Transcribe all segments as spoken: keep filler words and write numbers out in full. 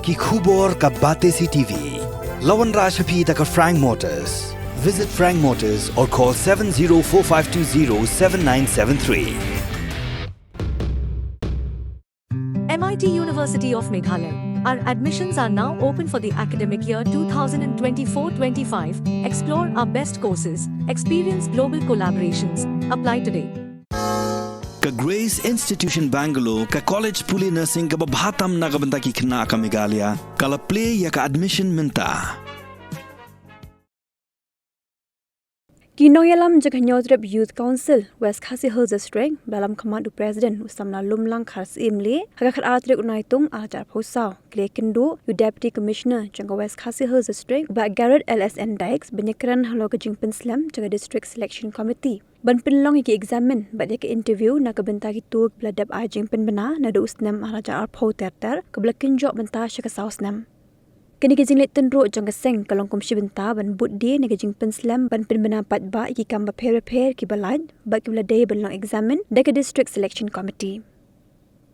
Ki khubor ka Batesi T V. La wanrah sha phi da ka Frank Motors. Visit Frank Motors or call seven zero four five two zero seven nine seven three. M I T University of Meghalaya. Our admissions are now open for the academic year two thousand twenty-four twenty-five. Explore our best courses, experience global collaborations. Apply today. Ka Grace Institution Bangalore, ka college pule nursing kaba bha tam na ka bynta ki khynnah ka Meghalaya, ka la plie ïa ka admission mynta. Ki nongïalam jong ka Hynñiewtrep Youth Council West Khasi Hills District, ba lam khmat u President u samla Lumlang Kharsyiem Leh, ha ka khatar tarik u Naitung arhajar arphew saw, ki la ïakynduh ïa u Deputy Commissioner jong ka West Khasi Hills District, Bah Garod L S N Dykes, ban ïakren halor ka jingpynslem jong ka District Selection Committee ban pynlong ïa ki examen bad ïa ka interview na ka bynta kito kiba la dep ai jingpynbna naduh u snem arhajar arphew ter ter, kaba la kynjoh bynta sha ka saw snem. Kane ka jingleit tynruh jong ka seng ka long kum shi bynta ban bud die na ka jingpynslem ban pynbna paidbah ïa ki kam bapher bapher kiba lait bad kiba la dei ban long examen da ka District Selection Committee.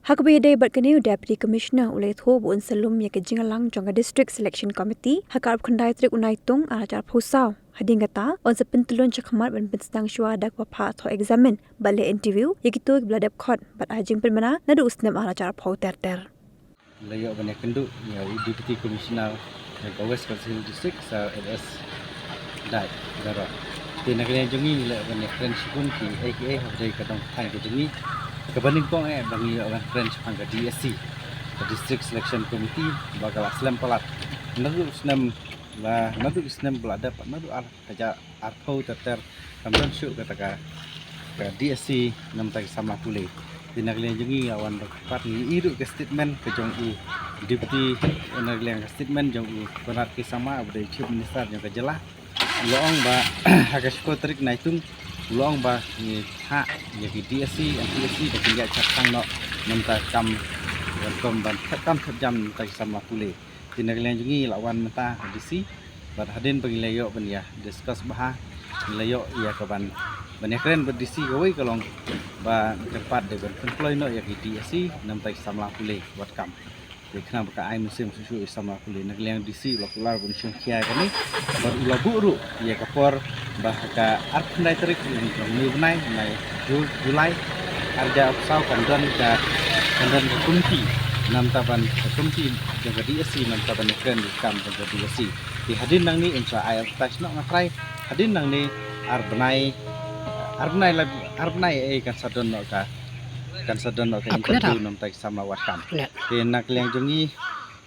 Ha kaba ïadei bad kane, u Deputy Commissioner u la ïathuh ba un sa lum ïa ka jingïalang jong ka District Selection Committee ha ka arphew khyndai tarik u Naitung arhajar arphew saw. Hadien kata, un sa pyntyllun shakhmat ban pynsdang shuwa da kaba phah thoh examen bad leh interview ïa kito kiba la dep khot bad ai jingpynbna naduh u snem arhajar arphew ter ter. La ïoh ban ïakynduh ïa u Deputy Commissioner jong ka West Khasi Hills District, Sir L S Dykes Garod. Te na ka liang jong ngi la ïoh ban ïakren shibun kiei kiei hapdeng ka dong ka thaiñ ka jong ngi. Kaba nyngkong eh ba ngi ïoh ban kren shaphang ka D S C, ka District Selection Committee, ba ka la slem palat naduh u snem, ba naduh u snem ba la dep, naduh ar hajar arphew ter ter kam don shuh kata ka, ka D S C namta ki samla pule. Te na ka liang jong ngi la wan da ka pat ngi ïohi ruh ka statement ka jong u Deputy, na ka liang ka statement jong u Conrad K Sangma uba dei Chief Minister jong ka jylla. U la ong ba ha ka shiphew tarik Naitung u la ong ba ngi thah ïa ki D S C, M P S C ba kin ïa shah tang noh namta kam, ban kum ban thep kam thep jam namta ki samla pule. Te na ka liang jong ngi la wan mynta ha D C bad hadien ba ngi la ïoh ban ïa discuss bha, ngi la ïoh ïa ka ban, ban ïakren bad D C, kawei ka long ba kyrpad de ban pynkloi noh ïa ki D S C namta ki samla pule wat kam. Te khnang ba ka ai mynsiem shuh shuh ïa ki samla pule. Na ka liang D C u la kular ban shim khia ïa kane bad u la buh ruh ïa ka por ba ha ka arphew khyndai tarik jong une u bnai, bnai Ju-, July, arhajar arphew saw kan don ka, kan don ka komiti namta ban, ka komiti jong ka D S C namta ban ïakren ïa ka kam jong ka D S C. Te hadien nangne un sa ai advertise noh, nga tharai hadien nangne ar bnai, ar bnai la, ar bnai eh kan sa don noh ka, kan sa don noh ka interview namta ki samla wat kam. Te na ka liang jong ngi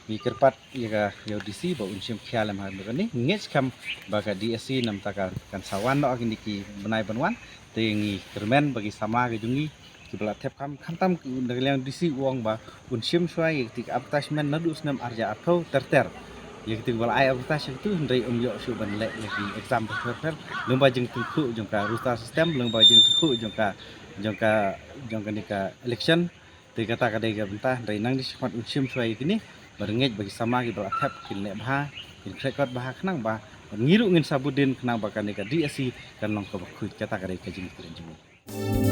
ngi kyrpad ïa ka, ïa u D C ba un shim khia lem ha kane. Ngi ngeit skhem ba ka D S C namta ka kan sa wan noh ha kine ki bnai ban wan. Te ngi kyrmen ba ki samla ki jong ngi kiba la thep kam, khamtam na ka liang D C u ong ba un shim shuwa ïa kata ka advertisement naduh u snem arhajar arphew ter ter. Ïa kito kiba la ai advertise ïa kito hynrei ym ïoh shuh ban leh ïa ki exam bapher bapher lyngba jingtyngkhuh jong ka roster system, lyngba jingtyngkhuh jong ka, jong ka, jong kane ka election. Te kata ka dei ka bynta, hynrei nangne shakhmat un shim shuwa ïa kine, bad ngeit ba ki samla kiba la thep kin leh bha, kin khreh kot bha khnang ba, bad ngi ruh ngin sa bud dien khnang ba kane ka D S C kan long kaba khuid. Kata ka dei ka jingkren jong ngi.